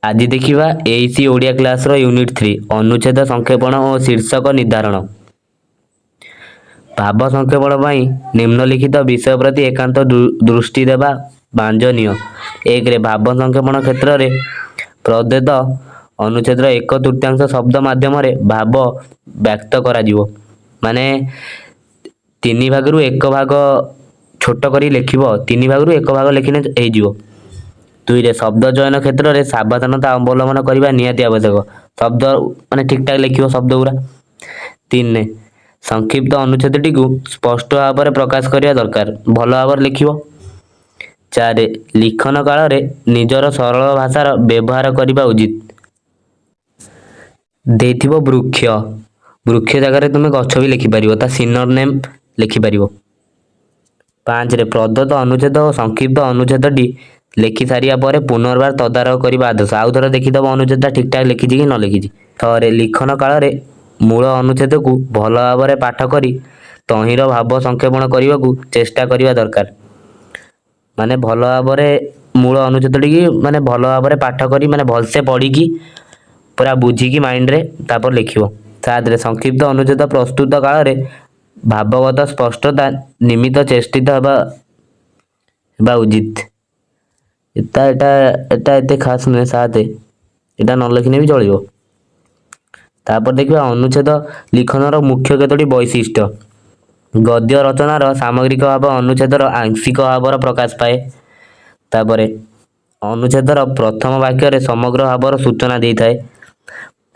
ଆଜି ଦେଖିବା ଏଇସି ଓଡ଼ିଆ କ୍ଲାସ୍ର ୟୁନିଟ୍ 3, ଅନୁଚ୍ଛେଦ ସଂକ୍ଷେପଣ ଓ ଶୀର୍ଷକ ନିର୍ଦ୍ଧାରଣ। ଭାବ ସଂକ୍ଷେପଣ ପାଇଁ ନିମ୍ନଲିଖିତ ବିଷୟ ପ୍ରତି ଏକାନ୍ତ ଦୃଷ୍ଟି ଦେବା ବାଞ୍ଛନୀୟ। ଏକରେ, ଭାବ ସଂକ୍ଷେପଣ କ୍ଷେତ୍ରରେ ପ୍ରଦତ୍ତ ଅନୁଚ୍ଛେଦର ଏକ ତୃତୀୟାଂଶ ଶବ୍ଦ ମାଧ୍ୟମରେ ଭାବ ବ୍ୟକ୍ତ କରାଯିବ। ମାନେ ତିନି ଭାଗରୁ ଏକ ଭାଗ ଛୋଟ କରି ଲେଖିବ। ତିନି ଭାଗରୁ ଏକ ଭାଗ ଲେଖିଲେ ହେଇଯିବ। ଦୁଇରେ, ଶବ୍ଦ ଚୟନ କ୍ଷେତ୍ରରେ ସାବଧାନତା ଅବଲମ୍ବନ କରିବା ନିହାତି ଆବଶ୍ୟକ। ଶବ୍ଦ ମାନେ ଠିକ୍ ଠାକ୍ ଲେଖିବ ଶବ୍ଦ ଗୁଡ଼ା। ତିନିରେ, ସଂକ୍ଷିପ୍ତ ଅନୁଚ୍ଛେଦଟିକୁ ସ୍ପଷ୍ଟ ଭାବରେ ପ୍ରକାଶ କରିବା ଦରକାର। ଭଲ ଭାବରେ ଲେଖିବ। ଚାରି, ଲିଖନ କାଳରେ ନିଜର ସରଳ ଭାଷାର ବ୍ୟବହାର କରିବା ଉଚିତ। ଦେଇଥିବ ବୃକ୍ଷ, ବୃକ୍ଷ ଜାଗାରେ ତୁମେ ଗଛ ବି ଲେଖିପାରିବ, ତା ସିନୋନିମ୍ ଲେଖିପାରିବ। ପାଞ୍ଚରେ, ପ୍ରଦତ୍ତ ଅନୁଚ୍ଛେଦ ଓ ସଂକ୍ଷିପ୍ତ ଅନୁଚ୍ଛେଦଟି ଲେଖି ସାରିବା ପରେ ପୁନର୍ବାର ତଦାରଖ କରିବା ଆଦର୍ଶ। ଆଉ ଥରେ ଦେଖିଦେବ ଅନୁଚ୍ଛେଦଟା ଠିକ୍ ଠାକ୍ ଲେଖିଛି କି ନ ଲେଖିଛି। ଛଅରେ, ଲିଖନ କାଳରେ ମୂଳ ଅନୁଚ୍ଛେଦକୁ ଭଲ ଭାବରେ ପାଠ କରି ତହିଁର ଭାବ ସଂକ୍ଷେପଣ କରିବାକୁ ଚେଷ୍ଟା କରିବା ଦରକାର। ମାନେ ଭଲ ଭାବରେ ମୂଳ ଅନୁଚ୍ଛେଦଟିକି ମାନେ ଭଲ ଭାବରେ ପାଠ କରି, ମାନେ ଭଲସେ ପଢ଼ିକି, ପୁରା ବୁଝିକି ମାଇଣ୍ଡରେ ତାପରେ ଲେଖିବ। ସାତରେ, ସଂକ୍ଷିପ୍ତ ଅନୁଚ୍ଛେଦ ପ୍ରସ୍ତୁତ କାଳରେ ଭାବଗତ ସ୍ପଷ୍ଟତା ନିମିତ୍ତ ଚେଷ୍ଟିତ ହେବା ଉଚିତ। ଏଟା ଏତେ ଖାସ୍ ନୁହେଁ। ସାତ, ଏଟା ନ ଲେଖିଲେ ବି ଚଳିବ। ତାପରେ ଦେଖିବା ଅନୁଚ୍ଛେଦ ଲିଖନର ମୁଖ୍ୟ କେତୋଟି ବୈଶିଷ୍ଟ୍ୟ। ଗଦ୍ୟ ରଚନାର ସାମଗ୍ରିକ ଭାବ ଅନୁଚ୍ଛେଦର ଆଂଶିକ ଭାବର ପ୍ରକାଶ ପାଏ। ତାପରେ ଅନୁଚ୍ଛେଦର ପ୍ରଥମ ବାକ୍ୟରେ ସମଗ୍ର ଭାବର ସୂଚନା ଦେଇଥାଏ।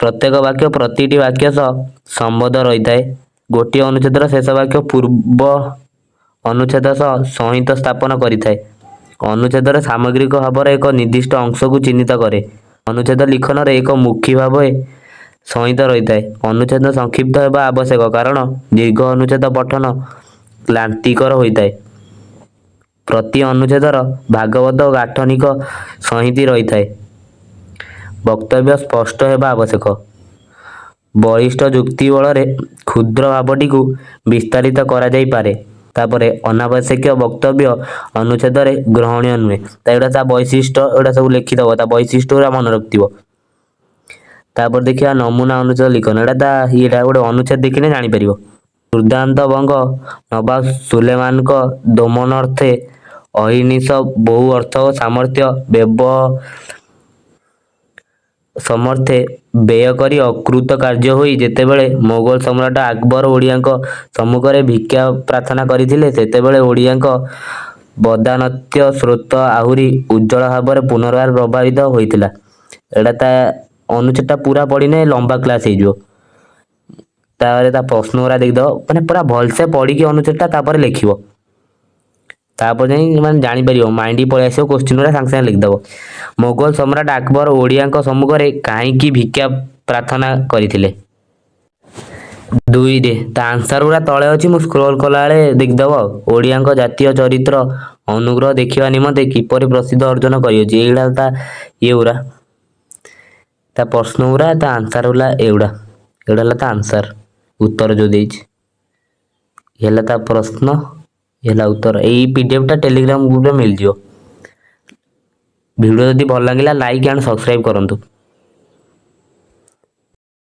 ପ୍ରତ୍ୟେକ ବାକ୍ୟ ପ୍ରତିଟି ବାକ୍ୟ ସହ ସମ୍ବନ୍ଧ ରହିଥାଏ। ଗୋଟିଏ ଅନୁଚ୍ଛେଦର ଶେଷ ବାକ୍ୟ ପୂର୍ବ ଅନୁଚ୍ଛେଦ ସହ ସଂହିତ ସ୍ଥାପନ କରିଥାଏ। ଅନୁଚ୍ଛେଦର ସାମଗ୍ରିକ ଭାବର ଏକ ନିର୍ଦ୍ଦିଷ୍ଟ ଅଂଶକୁ ଚିହ୍ନିତ କରେ। ଅନୁଚ୍ଛେଦ ଲିଖନରେ ଏକ ମୁଖୀ ଭାବେ ସଂହିତ ରହିଥାଏ। ଅନୁଚ୍ଛେଦ ସଂକ୍ଷିପ୍ତ ହେବା ଆବଶ୍ୟକ, କାରଣ ଦୀର୍ଘ ଅନୁଚ୍ଛେଦ ପଠନ କ୍ଳାନ୍ତିକର ହୋଇଥାଏ। ପ୍ରତି ଅନୁଚ୍ଛେଦର ଭାଗବତ ଓ ଗାଠନିକ ସଂହିତି ରହିଥାଏ। ବକ୍ତବ୍ୟ ସ୍ପଷ୍ଟ ହେବା ଆବଶ୍ୟକ। ବଳିଷ୍ଠ ଯୁକ୍ତି ବଳରେ କ୍ଷୁଦ୍ର ଭାବଟିକୁ ବିସ୍ତାରିତ କରାଯାଇପାରେ। ତାପରେ ଅନାବଶ୍ୟକୀୟ ବକ୍ତବ୍ୟ ଅନୁଚ୍ଛେଦରେ ଗ୍ରହଣୀୟ ନୁହେଁ। ତା ଏଗୁଡ଼ା ତା ବୈଶିଷ୍ଟ୍ୟ, ଏଗୁଡ଼ା ସବୁ ଲେଖିଦବ। ତା ବୈଶିଷ୍ଟ୍ୟ ଗୁଡ଼ା ମନେ ରଖିଥିବ। ତାପରେ ଦେଖିବା ନମୁନା ଅନୁଚ୍ଛେଦ ଲିଖନ। ଏଇଟା ତା ଇଏଟା, ଗୋଟେ ଅନୁଚ୍ଛେଦ ଦେଖିଲେ ଜାଣିପାରିବ। ଦୁର୍ଦ୍ଦାନ୍ତ ବଙ୍ଗ ନବାବ ସୁଲେମାନଙ୍କ ଦମନାର୍ଥେ ଅହର୍ନିଶ ବହୁ ଅର୍ଥ ଓ ସାମର୍ଥ୍ୟ ସମର୍ଥେ ବ୍ୟୟ କରି ଅକୃତ କାର୍ଯ୍ୟ ହୋଇ ଯେତେବେଳେ ମୋଗଲ ସମ୍ରାଟ ଆକବର ଓଡ଼ିଆଙ୍କ ସମ୍ମୁଖରେ ଭିକ୍ଷା ପ୍ରାର୍ଥନା କରିଥିଲେ, ସେତେବେଳେ ଓଡ଼ିଆଙ୍କ ବଦାନ୍ୟତା ସ୍ରୋତ ଆହୁରି ଉଜ୍ଜ୍ୱଳ ଭାବରେ ପୁନର୍ବାର ପ୍ରବାହିତ ହୋଇଥିଲା। ଏଇଟା ତା ଅନୁଚ୍ଛେଦଟା। ପୁରା ପଢ଼ିନେ ଲମ୍ବା କ୍ଲାସ୍ ହେଇଯିବ। ତାପରେ ତା ପ୍ରଶ୍ନ ଗୁଡ଼ା ଦେଖିଦବ। ମାନେ ପୁରା ଭଲସେ ପଢ଼ିକି ଅନୁଚ୍ଛେଦଟା ତାପରେ ଲେଖିବ। ତାପରେ ଯାଇ ମାନେ ଜାଣିପାରିବ, ମାଇଣ୍ଡ ପଳେଇ ଆସିବ, କୋଶ୍ଚିନ୍ ଗୁଡ଼ା ସାଙ୍ଗେ ସାଙ୍ଗେ ଲେଖିଦବ। ମୋଗଲ ସମ୍ରାଟ ଆକବର ଓଡ଼ିଆଙ୍କ ସମ୍ମୁଖରେ କାହିଁକି ଭିକ୍ଷା ପ୍ରାର୍ଥନା କରିଥିଲେ? ଦୁଇରେ, ତା ଆନ୍ସର ଗୁଡ଼ା ତଳେ ଅଛି, ମୁଁ ସ୍କ୍ରୋଲ୍ କଲାବେଳେ ଦେଖିଦବ। ଆଉ ଓଡ଼ିଆଙ୍କ ଜାତୀୟ ଚରିତ୍ର ଅନୁଗ୍ରହ ଦେଖିବା ନିମନ୍ତେ କିପରି ପ୍ରସିଦ୍ଧ ଅର୍ଜନ କରିଅଛି? ଏଇଗୁଡ଼ା ତା ଇଏ ଗୁଡ଼ା, ତା ପ୍ରଶ୍ନ ଗୁଡ଼ା। ତା ଆନ୍ସର ହେଲା ଏଗୁଡ଼ା। ଏଗୁଡ଼ା ହେଲା ତା ଆନ୍ସର, ଉତ୍ତର ଯୋଉ ଦେଇଛି। ଇଏ ହେଲା ତା ପ୍ରଶ୍ନ, ଇଏ ହେଲା ଉତ୍ତର। ଏଇ ପିଡିଏଫ୍ଟା ଟେଲିଗ୍ରାମ ଗ୍ରୁପରେ ମିଳିଯିବ। ଭିଡ଼ିଓ ଯଦି ଭଲ ଲାଗିଲା, ଲାଇକ୍ ଆଣ୍ଡ ସବସ୍କ୍ରାଇବ୍ କରନ୍ତୁ।